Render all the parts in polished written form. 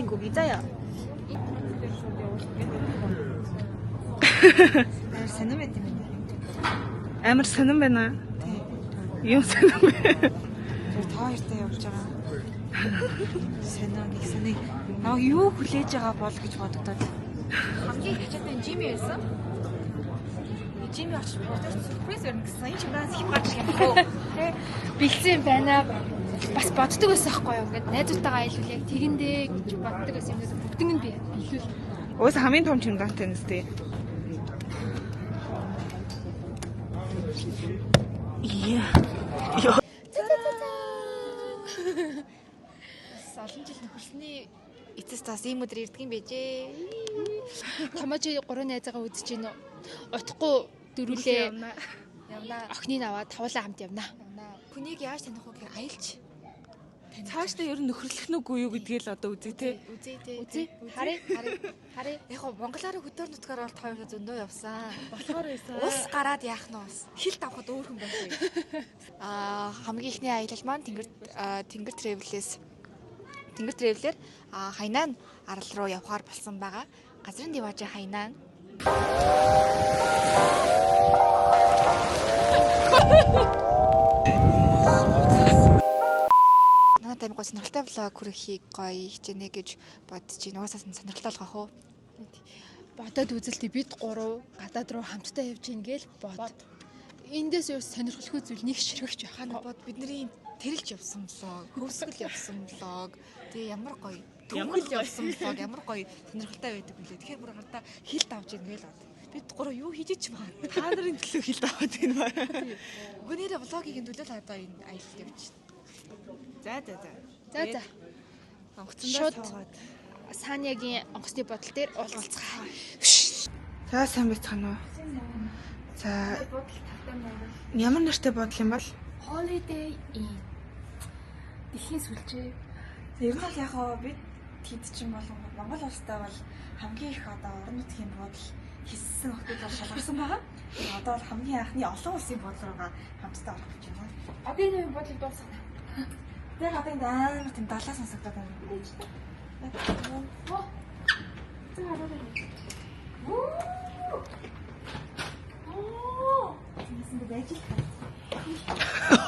Виза өгье заяа. Амар сонирн байт юм байна. Амар сонирн байна. Юм сонирн бэ? Тэр та хоёртой явж байгаа. Сонин нэг сонин. Намайг юу хүлээж байгаа бол гэж бодогдоод. Хамгийн их ачаатай нь Жими байсан. Жими очиж бодож сюрприз өрнө гэсэн. Энэ чимээс хэм гарч ирэх юм бөө. Тэ бэлдсэн юм байна. Бас боддог байсан байхгүй юу? Ингээд найзуудтайгаа аялвал яг тэгэндээ гэж боддог байсан юм. Бүгдэн нь би билүүл. Уус хамгийн том чимдантай нэстэ. Яа. Йоо. Бас олон жил нөхөрсний Эцэс тас ийм өдөр ирдэг юм байжээ. Томоожи гурван найзаагаа үзэж гин үү? Утахгүй дөрүлээ Явна. охиныг аваад тавуулаа хамт явна. Хүнийг яаж таних вэ гэхээр аялж. Цаашдаа ер нь нөхөрлөх нь үгүй юу гэдгийг л одоо үзье те. Үзье те. Үзье. Харъя, харъя, харъя. Яг гоо монголоор хөтөр нутгаар бол та хоёроо зөндөө явсан. Болохоор байсан. Ус гараад яах нь бас хил давхад өөр хүн байх юм. Хамгийн ихний аялал маань Тэнгэр Тэнгэр Travel-ээс Тэнгэр Travel-ээр Хайнан арал руу явхаар болсон байгаа. Газрын диваажийн Хайнан. Манай тань гоо сонирхолтой влог хүргэхийг гоё хичээнэ гэж бодож байна. Угаасаа сонирхолтой болгох уу? Бодоод үзэлтэй бид гурав гадаад руу хамтдаа явж гин гээл бод. Эндээс юу сонирхолтой зүйл нэг ширхэгч Хана байх. бод бидний тэрэлж явсан влог, хөвсгөл явсан влог. Тэгээ ямар гоё. Ямар Түгэл явсан влог ямар гоё сонирхолтой байдаг билээ. Тэгэхээр бүр гартаа хил давж ийн гээл бод. Бид гурав юу хийж ч маа. Та нарын төлөө хил даваад байна ба. Үгүй нэрэ влогийг төлөө л одоо энэ аялалд явчих. За за за. За за. Онгоцондоо Шууд. суугаад. Саанягийн онгоцны бодол дээр уулзцгаая. За сайн байцгаана уу? За ямар нэртэй бодол юм бол? Holiday Inn. Дэлхийн сүлжээ. Ер нь бол яг хаа бид тэд чинь болон Монгол улстай бол хамгийн их одоо орон нутгийн бодол хийсэн охид бол шалгарсан байгаа. Одоо бол хамгийн анхны олон улсын бодол руугаа хамтдаа орох гэж байна. Одоо энэ бодлыг дуусгана. Тэр одоо энд амар тийм далаа сонсогдоод байна. Тэгсэн би ажил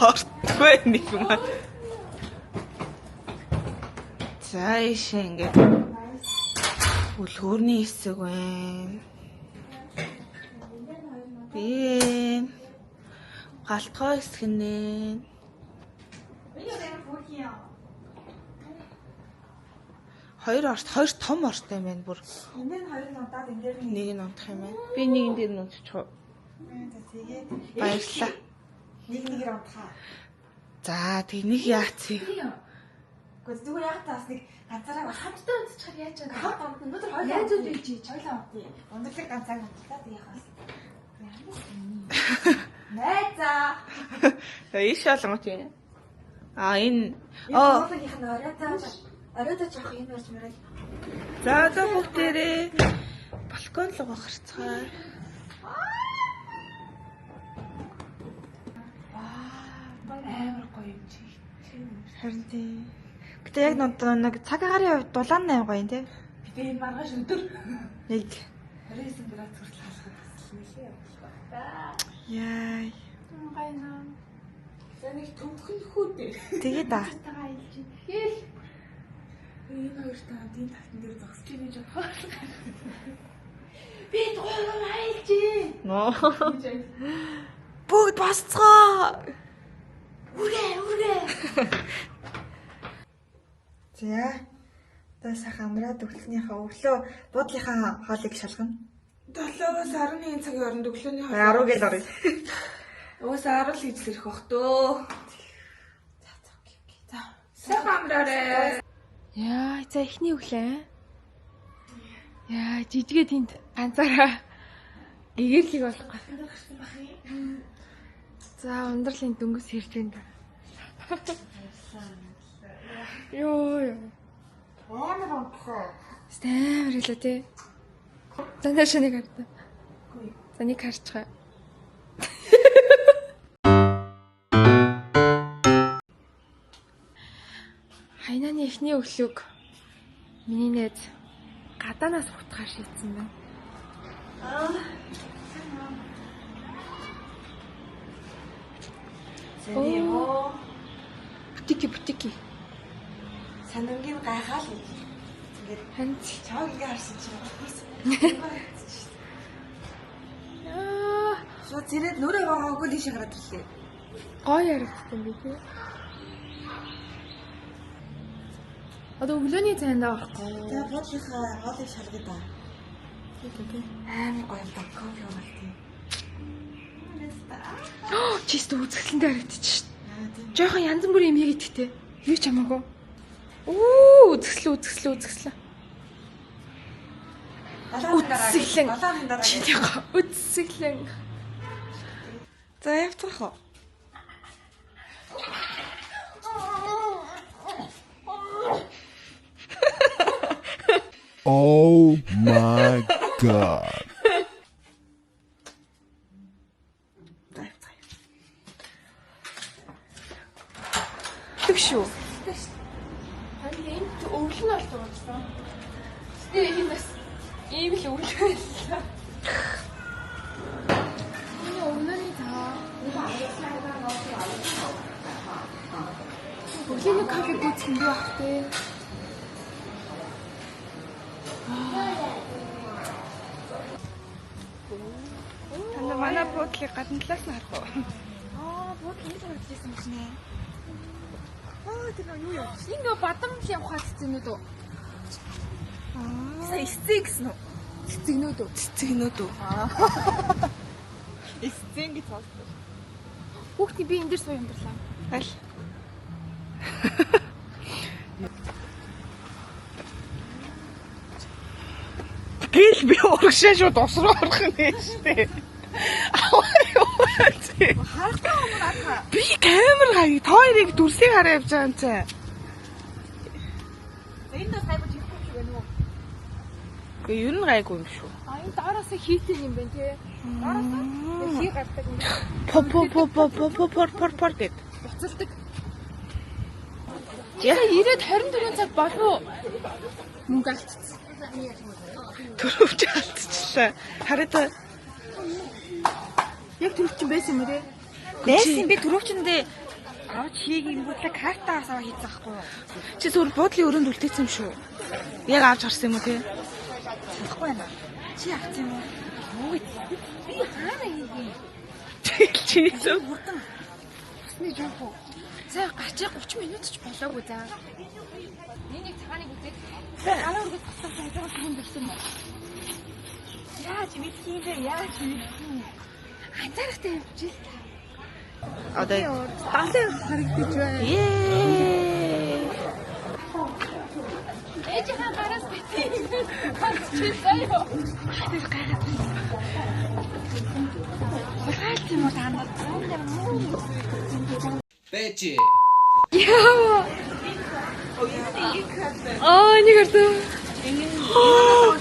Ортгүй нэг юм. За ийшээ ингээд үлгүүрний хэсэг байна. Би галтгой хэсэг нэ. Хоёр орт, хоёр том ортой юм байна бүр. Энэ нь хоёр нь удаад энэ дээр нь Нэг нь унтах юм байна. Би нэгэн дээр нь унтчих уу. тэгээд Баярлалаа. нэг нэгээр унтахаа. За тэг нэг яац юм. Гэхдээ зүгээр яг таас нэг ганцаараа Хамтдаа унтчихаар яаж вэ? хамт унтна. Өнөөдөр хоёулаа Найзууд үйж ийж. хоёулаа унтъя. Өндөрлөг ганцаар унтлаа тэг яхаас. Найзаа. За ийш болгоч юм. А энэ оо Уулагийнх нь оройдоо оройдоо жоох юм ярьж мөрөл. За одоо бүгдээрээ балкон руу гарцгаая. Амар гоё юм чи. Харин тийм. Гэтэ яг нэг цаг агаарын хувьд дулаан 8 гоё юм тий. Гэтэ энэ маргааш өдөр Нэг 29 градус хүртэл халахад бас нэлээ явуулгаа. яа. Гайна. За нэг төвхөн хүү дээ. Тэгээ да. Тагаа аялж. Хэл. Энэ хоёртой хамт энэ тавтан дээр зогсож ийн гэж бодохоор. Бид гурав аялж. Ноо. Бүгд босцгоо. Үргэ, үргэ. За. Одоо сайхан амраад өглөөнийхөө өглөө буудлынхаа хоолыг шалгана. 7-оос 11 цагийн хооронд өглөөний хоол. 10 гэл орё. Угаасаа 10 л хийж ирэх бах дөө. За. Сайхан амраарай. Яа, за эхний өглөө. Яа, жижигээ тэнд ганцаараа гэгэрлэг болохгүй. За, ундралын дөнгөс хэрж байна. Йоо ёо. Амар унтсан. Амар хэлээ те. За нааш нэг хардаа. За нэг харчихаа. Хайнааны эхний өглөөг Миний найз гадаанаас ухтахаар шийдсэн байна. Оо. Бутики бутики. Санангийн гайхаал. Ингээд Ханд. чааг ингээ харсан чинь. Аа, Шууд зэрэг нүрээ гоогүй тийш гараад ирлээ. гоё яригдсан би тий. Одоо өглөөний цайндаа орохгүй. Тэгээ буудлынхаа хоолыг шалгая да. Амар гоё юм да. Кофе уурал тий. Чист үзэсгэлэнтэй харагдчих шít. Жохон янз бүрийн юм хийгээд тэгтээ. Юу ч хамаагүй. Үу, үзэсгэлэн үзэсгэлэн үзэсгэлэн. Үзэсгэлэн. Чиний үзэсгэлэн. За явцгаах уу? Oh my god. За явцгаая. Тэг шүү. Харин энд өвлөн нь олдог болсон. Тэгээ энэ бас ийм л өвлөн байлаа. Энэ өвлөний цаа. Өглөөний кофе гүйцэх юм юу ах те? Та нар манай буудлыг гадна талаас нь харах уу? Аа, буудал ингэж харагдчихсан юм чинь. Аа, тэр нөө юу яа? Ингээ бадамл явахаа цэцгнүүд үү? Сая эцэг гэсэн үү? Цэцгнүүд үү? Цэцгнүүд үү? Эцэг гэж сонсдог. Хүүхдийн би энэ дээр суу юмдарлаа. Аль? Гэл би урагшаа шууд ус руу орох юм штэ. Аваа юу. Харахгүй юм наадах. Би камер хаяа та хоёрыг дүрсийг хараа явж байгаа юм чи. Энэ дэр гайгүй чихгүй юм шиг байна уу? Гэхдээ ер нь гайгүй юм шүү. А энэ доороос хийтэй юм байна те. Доороос хий гардаг юм. По по по по по по пор пор пор гэд. Буцалдаг. Яа ирээд 24 цаг болов уу? Мөнгө алдчихсан. Төрөвч алдчихлаа. Хараа та. Яг тэр чинь байсан юм те. Байсан би түрүүчэндээ авч хийгэнгүүтлээ картаас аваа хийцэн байхгүй юу? Чи зүгээр буудлын өрөөнд үлдээсэн юм шүү. Яг авч гарсан юм уу те? Чадахгүй байна. Чи авсан юм уу? Юу гэж? Би хаана хийгээ? Чи зөв. Хурдан. Усны жоох уу? За гарчээ 30 минут ч болоогүй за. Энийг цагааныг үзээд гараа өргөж татсан хажуугаар хүн дэрсэн юм. Яаж мэдх юм бэ? Яаж мэдх юм? Анзаарахтай юм чи л та. Одоо Далайн харагдаж байна. Ее. Ээжийнхаа гараас битгий. Чи заяа. Тэр гайхаад байна. Хулгайлт юм уу та нар? Бэжи. Яа. Аа, нэг хардаа.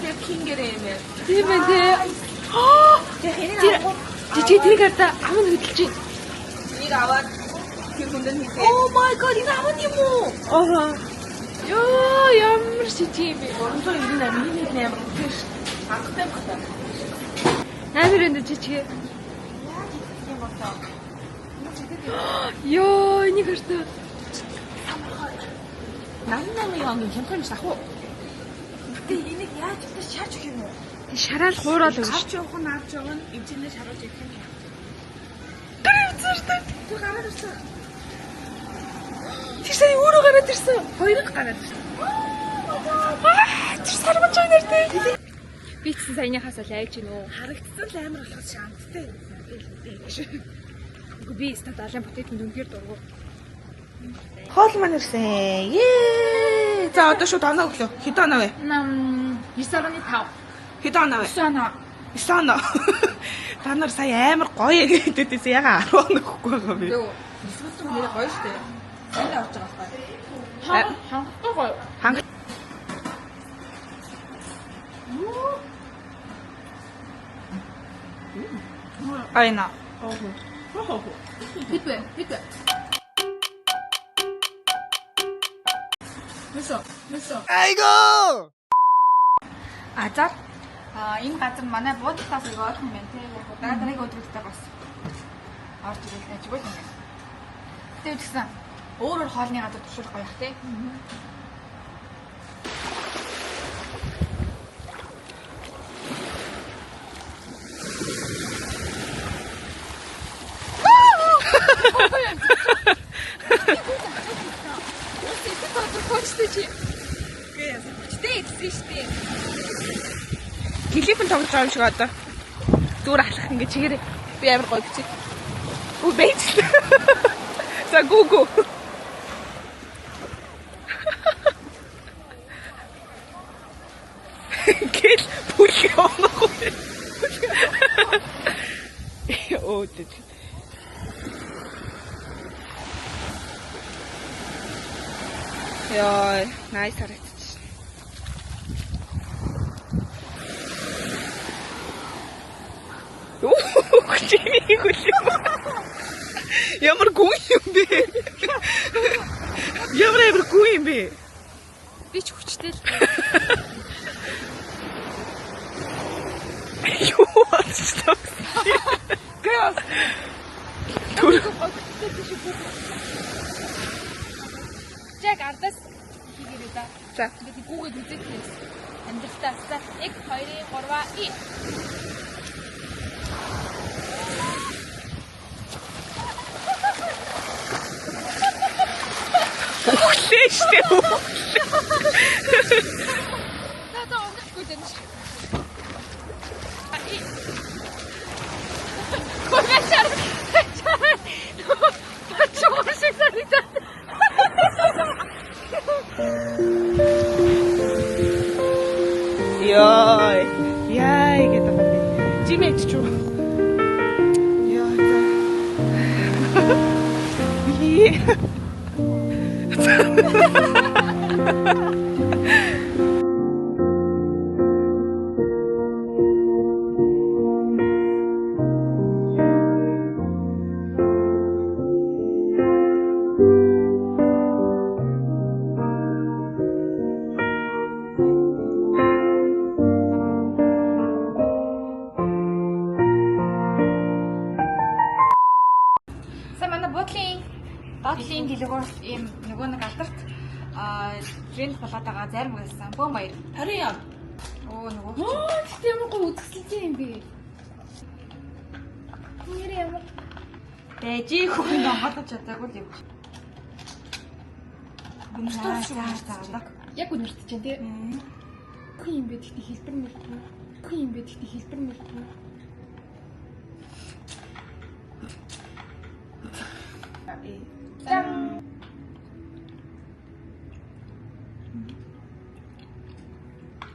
Тэр пингэрээ юм ээ. Тийм байна тий. Тэр жижиг тэрийг хардаа ам нь хөдөлж байна. Энийг аваад тэр хүнд нь хийхээ. Oh my god, энэ авах юм уу? Аа. Йоо, ямар шижиг юм бэ? 398 198 үнэтэй шүү. Хангахтай байх та. Амар өндөр жижиг. Яаж хийх юм болоо? Йоо, энийг хардаа. 88 он хямдхан юм ах уу? Гэтэ энийг яаж өгдөө шарж өгөх юм уу? Шараал хуурал өгш. Авч явах нь авч явах нь эмчнээ шаруулж идэх юм. Гараад ирсэн шүү дээ. Тэр гараад ирсэн. Тэр сая өөрөө гараад ирсэн. Хоёрыг гараад ирсэн. Аа, тэр сармаж байгаа нэртэй. Би ч гэсэн саяныхаас л айж гин үү. Харагдсан л амар болохоос шамттай. Үгүй би ста далайн бүтээгдэхүүн үнэхээр дургу. Хоол маань ирсэн. Ее. За одоо шууд оноо өглөө. Хэдэн оноо вэ? Нам 9.5. Хэдэн оноо вэ? 9 оноо. 9 оноо. Та нар сая амар гоё гэдэг байсан. Яга 10 оноо өгөхгүй байгаа юм бэ? Эсвэл нэрээ гоё штэ. Сайн авч байгаа байхгүй. Хангахгүй гоё. Ханга. Айна. Хэд вэ? Хэд вэ? 아이고! Азар энэ газар манай буудлаас их ойрхон байна те. Яг дараа дараагийн өдрүүдтэй бас орж ирэл тажгүй юм байна. Гэтэ үгсэн өөр өөр хоолны газар туршуулах гоё их те. Клипэн тоглож байгаа юм шиг одоо. Зүгээр алхах ингэ чигээрээ. Би амар гоё бичээ. Үу бэж. За гүү гүү. Гэл бүлэг явахгүй. Оо тэт. Яа, nice харагдчих. Чимээ хөлөө. Ямар гүн юм бэ? Ямар амар гүн юм бэ? Би ч хүчтэй л. Юу болчихсон? Girls. Түр Яг ардаас хийгээрэй да. За. Ингээд гүүгээд үзэх юм. Амьдралтаа за 1 2 3 и. Үхлээ штэ. За за унахгүй дэн шиг. И. Гомешар. Чуу шиг санагдаад. Йой. Яй гэдэг юм. Жимээ ч юу. Йой. За. Сая манай буудлын доотлын дэлгүүр ийм нөгөө нэг алдарт тренд болоод байгаа зарим гэсэн бөөн баяр. 20 яа. Оо нөгөө. Оо тэгтээ ямар гоё үзэсгэлэнтэй юм бэ? Нэр ямар Дэжи хүн онгойлгож чадаагүй л юм. Үнэртэй шиг байна. яг үнэрт чинь тий. Хүү юм бэ тэгтээ хэлбэр мэлбэр. Хүү юм бэ тэгтээ хэлбэр мэлбэр.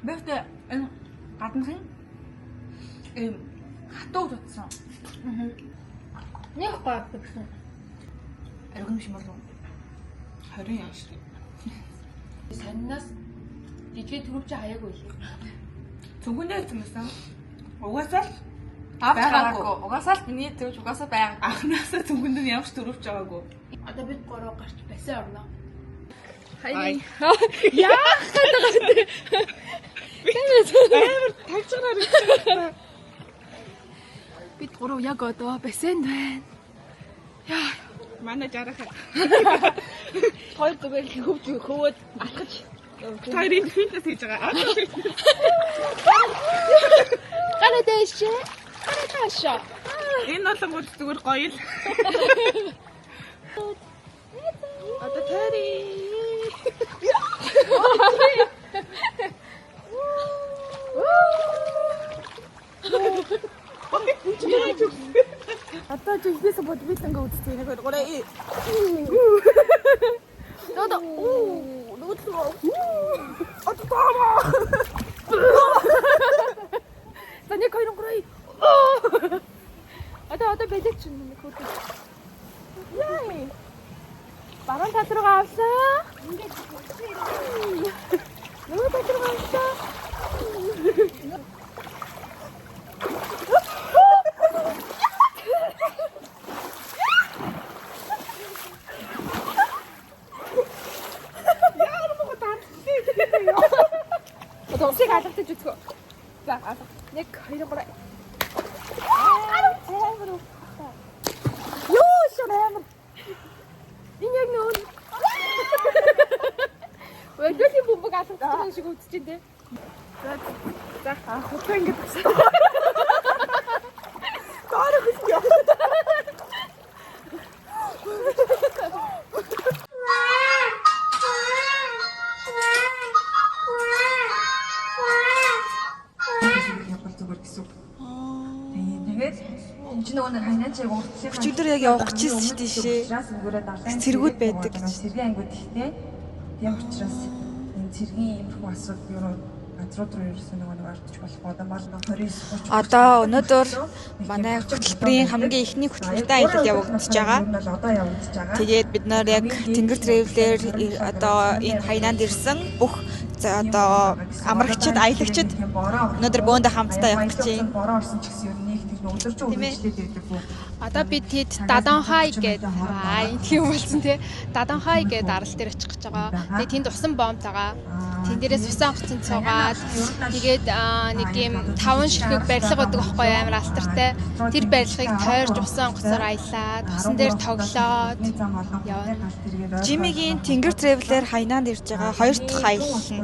Бэвтэ энэ гаднахын ийм хатуу тутсан. Нэг гоё гэсэн. Оргин биш болов. 20 яа шүү. Сонноос жижиг төрөвч хаяагүй лээ. Зүгүндээ хэлсэн. Угаасаа л Авч Байгаагүй. гараагүй. Угаасаа л миний зөвч угаасаа байга. анхнаасаа зүгүнд нь ямар ч төрөвч байгаагүй. Одоо бид гурав гарч бассейн орно. Хай. Яах гээд байгаа юм бэ? Амар тавьж байгаа юм. Бид гурав яг одоо бассейнд байна. Манай жарахаа. Хоёр зүгээр хөвж хөвөөд алхаж Та хоёрын фитнес хийж байгаа. Гараа дээшээ. Гараа таашаа. Энэ болонгууд зүгээр гоё л. Одоо тари. Одоо жихнээс бод би л ингээ үздэг. 1 2 3. Одоо оо нөгөө Одоо таамаа. За 1 2 3. Одоо одоо бэлэг чинь нэг хөдөө. Яй. Баруун тал руугаа авлаа. Нөгөө тал руугаа авлаа. Ямар муу алгатаж үзэх үү? За, алга. 1 2 3. Амар. Юу шар амар. Энэ яг нөө. Өдөрлийн бөмбөг алгатаж байгаа шиг үзэж байна те. За, хуцаа ингэж тагсан. Доор хөсгөө. Явбал зүгээр гэсэн үг. Тэгээд энэ чинь нөгөө нэг хайнаачиг урдчлын Өчигдөр яг явах гэж ирсэн шүү дээ шээ. Цэргүүд байдаг гэж. Цэргийн ангууд ихтэй. Тийм учраас энэ цэргийн иймэрхүү асуудал юу газрууд руу ерөөсөө нөгөө нэг орчих болохгүй. Одоо мал 29 30 Одоо өнөөдөр манай хөтөлбөрийн хамгийн эхний хөтөлбөртэй аялал явагдаж байгаа. Одоо явагдаж байгаа. Тэгээд бид нар яг Тэнгэр Travel-ээр одоо энэ Хайнанд ирсэн бүх одоо амрагчид, аялагчид өнөөдөр бөөндө хамтдаа явах гэж байна. Бороо орсон ч гэсэн ер нь нэг тэр өдөржин үргэлжлээд байдаг. Одоо би тэд Дадонхай гээд тийм болсон тий. Дадонхай гээд арал дээр очих гэж байгаа. Тэгээ тэнд усан бомб байгаа. Тэн дээрээс усан онгоцонд суугаад тэгээд нэг юм таван ширхэг барилга байдаг аахгүй амар алтартай. Тэр барилгыг тойрж усан онгоцоор аялаад, усан дээр тоглоод явна. Жимигийн Тэнгэр Travel-ээр Хайнанд ирж байгаа хоёр дахь аялал нь.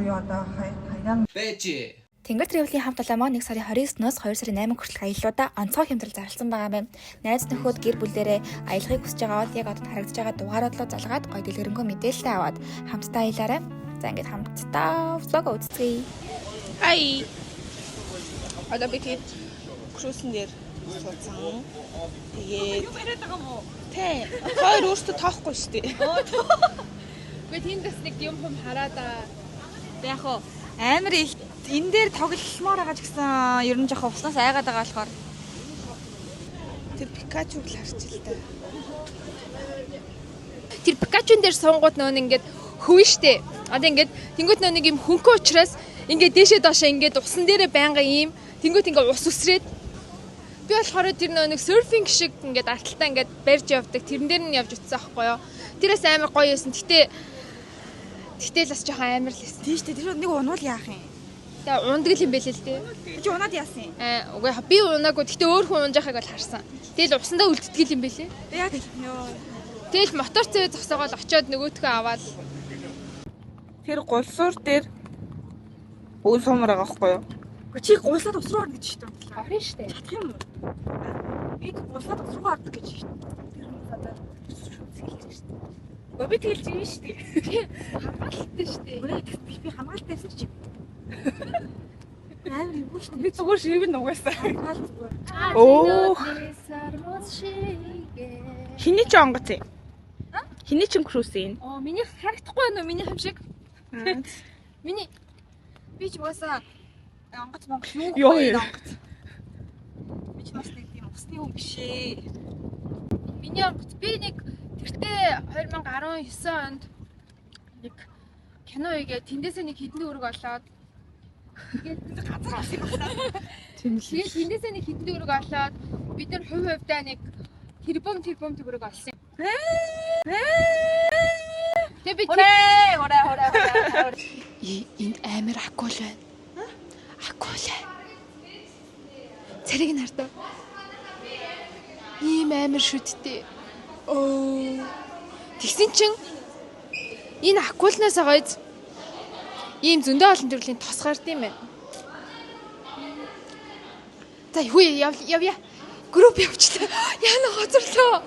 Бэжи. Тэнгэр Travel-ийн хамт олон маань 1 сарын 29-ноос 2 сарын 8 хүртэлх аяллуудаа онцгой хямдрал зарласан байгаа юм. Найз нөхөд гэр бүлээрээ аялахыг хүсэж байгаа бол яг одоо харагдаж байгаа дугаарууд руу залгаад гоё дэлгэрэнгүй мэдээлэлтэй аваад хамтдаа аялаарай. За ингээд хамтдаа vlog үзцгээе. Хай. Одоо би тэгээд cruise-н дээр суудсан. Тэгээд юу яриад байгаа юм уу? Тэ. Хоёр өөртөө тоохгүй шүү дээ. Гэхдээ тэнд бас нэг юм хум хараад аа. Яг уу амар их энэ дээр тоглолмоор байгаа ч гэсэн ер нь жоохон уснаас айгаад байгаа болохоор Тэр Пикачуг л харч л та. Тэр Пикачун дээр суунгууд нөө ингээд хөвн штэ. Одоо ингээд тэнгуут нөө нэг юм хөнхөө учраас ингээд дээшээ доошоо ингээд усан дээрээ байнга ийм тэнгуут ингээд ус үсрээд би болохоор тэр нөө нэг серфинг шиг ингээд арталтаа ингээд барьж явдаг. Тэрэн дээр нь явж утсан аахгүй юу. Тэрээс амар гоё байсан. Тэгтэл бас жоохон амар л байсан. Тийм шүү дээ. Тэр нэг унвал яах юм? Тэгээ ундаг л юм бэлээ л дээ. Чи унаад яасан юм? Аа үгүй би унаагүй. Тэгтээ өөр хүн унж байгааг бол харсан. Тэгэл усандаа үлддэг юм бэлээ. Яг ёо. Тэгэл мотор цэвэ зогсоогоол очиод нөгөөтгөө аваад Тэр гулсуур дээр өн сумар байгаа байхгүй юу? Чи гулсаад ус руу орно гэж шүү дээ. орно штэ. Чадах юм уу? Би гулсаад ус руу ордог гэж шүү дээ. Тэр хүмүүс одоо шүүцгэлж шүү дээ. Өө би тэгэл жив шүү дээ. Хамгаалалтай штэ. Үнэ би хамгаалалтай байсан чи. Амар юм шүү дээ. Би зүгээр шивэн нугасаа. Хамгаал зүгээр. Өөх. Хиний ч онгоц юм? Хиний ч cruise юм? Оо миний харагдахгүй байна уу миний юм шиг? Миний Би ч угаасаа онгоц монгол юу Йоо. вэ онгоц. Би ч бас нэг тийм усны хүн биш ээ. миний онгоц би нэг тэртээ 2019 онд нэг кино хийгээ тэндээсээ нэг хэдэн төгрөг олоод тэгээд Газар авсан юм байна. тэгээд тэндээсээ нэг хэдэн төгрөг олоод бид нар хувь хувьдаа нэг тэрбум төгрөг олсон. Тэгээ би Хүрээ, хүрээ, хүрээ, хүрээ. Энд амар акул байна. Акул. Царийг нь хардаа. Ийм амар шүттэй. Оо. Тэгсэн чинь энэ акулнаас гойз ийм зөндөө олон төрлийн тос гард юм байна. За хүү явъя. Групп явчлаа. Яна хоцорлоо.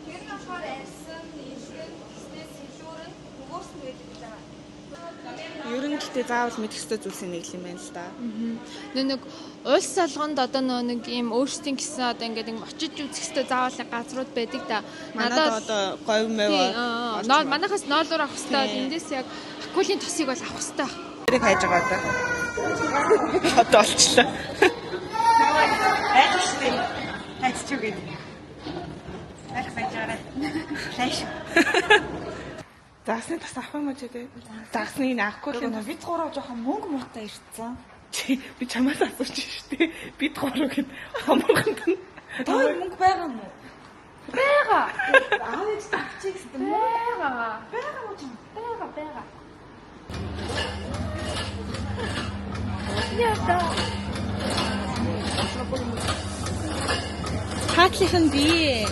Тэр нь болохоор арьсан, илгэн, гэснээс сэлүүрэн, нөгөөс нь байдаг гэж байгаа. Ер нь гэхдээ заавал мэдэх ёстой зүйлсийн нэг л юм байна л да. Нөө нэг улс олгонд одоо нөө нэг ийм өөрсдийн гэсэн одоо ингээд нэг очиж үзэх ёстой заавал нэг газрууд байдаг да. Манад одоо говь мэв. Ноо манахаас ноолоор авах ёстой. Эндээс яг акулийн тосыг бол авах ёстой. Тэрийг хайж байгаа одоо. Одоо олчлоо. Хайж шүү дээ. Хайж ч үгүй. Хайх байж байгаарай. Хайш. Загсны тас авах юм уу чи тэ? Загсны энэ акулын тас. Бид гурав жоохон мөнгө муутай ирсэн. Чи би чамаас асууж шүү дээ. Бид гурав гэд хамгаалт нь. Та хоёр мөнгө байгаа юм уу? Байгаа. Аав ээж авчих гэсэн мөнгө Байгаа. байгаа уу чи? Байгаа байгаа. Хаатлих нь би.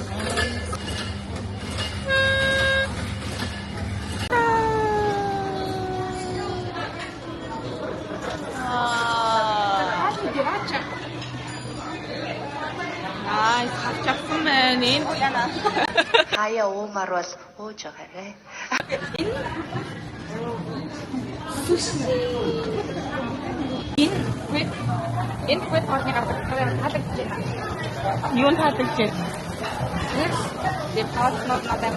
Аа, харч авсан байна. Энэ Хаяа уумар бол ууж байгаарэ. Энэ квет хоолны гардаг таалагдчихэв. Юу нь таалагдчихэ? Тэгээд хоолнууд надад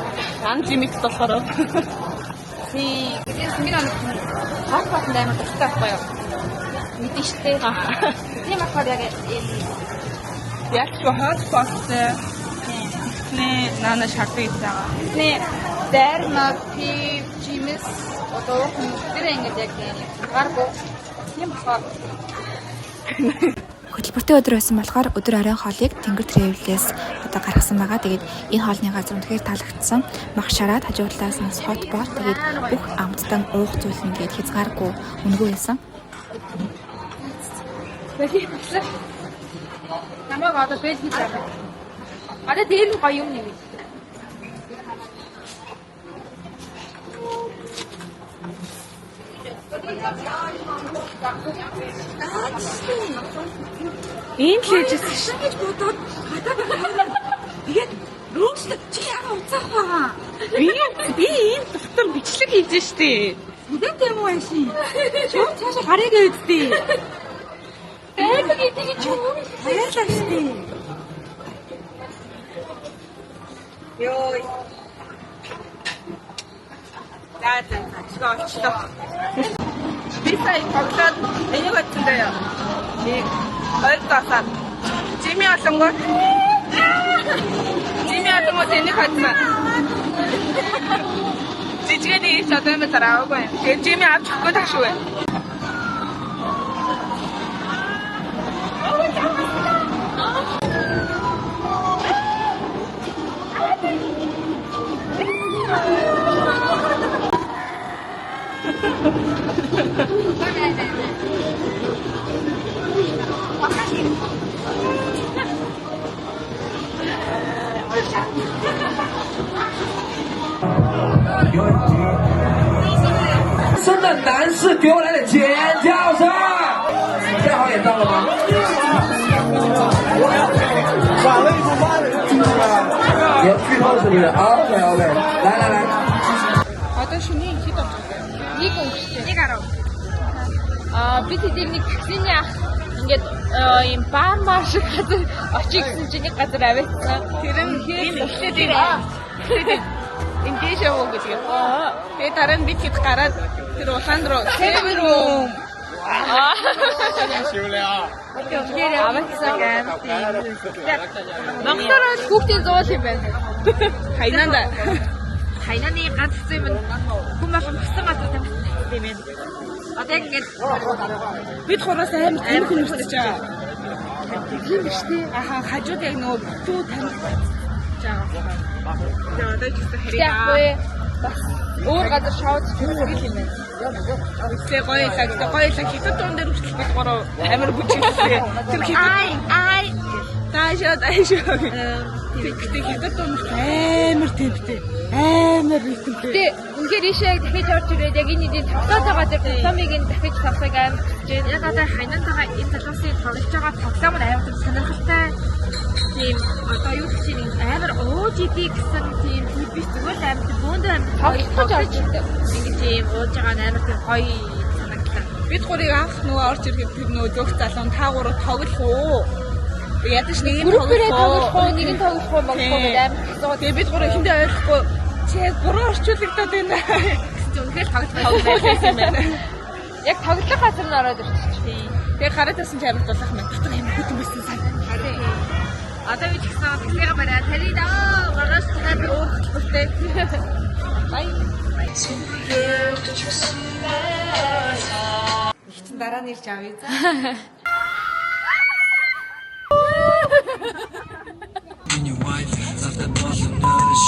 Ан жимикс болохоор. Тийм. Би нэг хоол хоолнд амар дуртай байхгүй юу? Мэдэн штэ. Тийм болохоор яг энэ Яг ч хот хоттой. Нэ нана шардаг гэж байгаа. нэ дайрмаг, пив, жимс одоо тэр ингээд яг юм гаргүй. Тийм болохоор Хөтөлбөртэй өдөр байсан болохоор өдөр оройн хоолыг Тэнгэр Travel-ээс одоо гаргасан байгаа. Тэгээд энэ хоолны газар үнэхээр таалагдсан. Мах шараад хажуу талаас нь hot pot тэгээд бүх амттан уух зүйл нь тэгээд хязгааргүй үнэгүй байсан. Намайг одоо бэл гэж байгаа. Одоо дээр нь гоё юм нэмээ. Ийм л ээжсэн ш. гэж бодоод гадаа байгаа. Тэгээд рөөслө чи яага уцаах байгаа. Би ийм дотор бичлэг хийж штэ. Үдээд юм уу ашиг. Шууд цаашаа гарыг үүдтэй. Байдаг гэдэг чи юу? Баярлалаа штэ. Йой. За за за олчлоо. Би сая тоглоод энийг бодсон даа. Нэг хоёр тасаад Жими олонгоо. Жими олонгоо энийг бодсон. Жижигэд ийш одоо юм зараагүй. Тэгээд Жими авч өгөхгүй тах шүү. 真的男士给我来点尖叫声！正好也到了吗？晚了一步，慢了一步。你要剧透是不是？OK OK，来来来。 Одоо шөнийн хэд болж байгаа юм? Нэг өнгөрч. 1:10. Аа бид хэдийг нэг таксины ах ингээд ийм бар мар шиг газар очие гэсэн чинь нэг газар аваачсан. Тэр нь энэ эхлээд энэ энэ дээшээ уу гэдэг юм. Тэгээ дараа нь бид хэд гараад тэр улаан руу Seven room. Тэгэхээр аваачсан гайм. Монголоор бол хүүхдийн зуул юм байна. Хайнанда. Хайнаны ганц хэцүү юм нь хүн болгон хүссэн газар тамхи юм байна. Одоо яг ингээд Бид гураас амар тийм хүн ирчихэж байгаа. Тийм биш тий. Аха хажууд яг нөгөө бүтүү тамхи байгаа. Тэгээ одоо ч гэсэн яг харъя. үгүй бас өөр газар шоуд хийх юм байна. Тэгээ гоё илаа гэдэг гоё илаа хятад дуун дээр хүртэл бид гурав амар бүжиглээ. Тэр хятад Ай ай таашаа таашаа. Гэтэ хятад дуун амар тэмтэй. Амар ритмтэй. Гэтэ үнэхээр ийшээ яг дахиж орж ирээд яг энэ эдийн тоглоод байгаа тэр тоглоомыг энэ дахиж тоглохыг амар хүсэж байна. Яг одоо хайнанд байгаа энэ залуусын тоглож байгаа тоглоом нь амар тийм сонирхолтой. Тийм одоо юу гэх чинь амар ууж идэх гэсэн тийм зүйл биш зүгээр л амар тийм бөөндөө амар тоглож орж ирдэг. Ингэж тийм ууж байгаа нь амар тийм гоё санагдлаа. Бид гурыг анх нөгөө орж ирэхэд тэр нөгөө зөөх залуу та гурав тоглох уу? Ядаж нэг нь Группээрээ тоглох уу, нэг нь тоглох уу, моглох уу гэдэг амар асуу. Тэгээ бид гурав эхэндээ ойлгохгүй чи яг буруу орчуулагдаад байна. Гэсэн үнэхээр тоглож Тоглох юм байна. Яг тоглох газар нь ороод ирчих. Тэгээ гараад байсан чи амар дулаах юм. Дотор амар хүтэн байсан сайн. Одоо би ч гэсэн таксигаа бариад тарина. Маргааш дахиад Өөр хөтөлбөртэй. Бай. Их чин дараа нь ирж авъя за. Миний wife надад болно.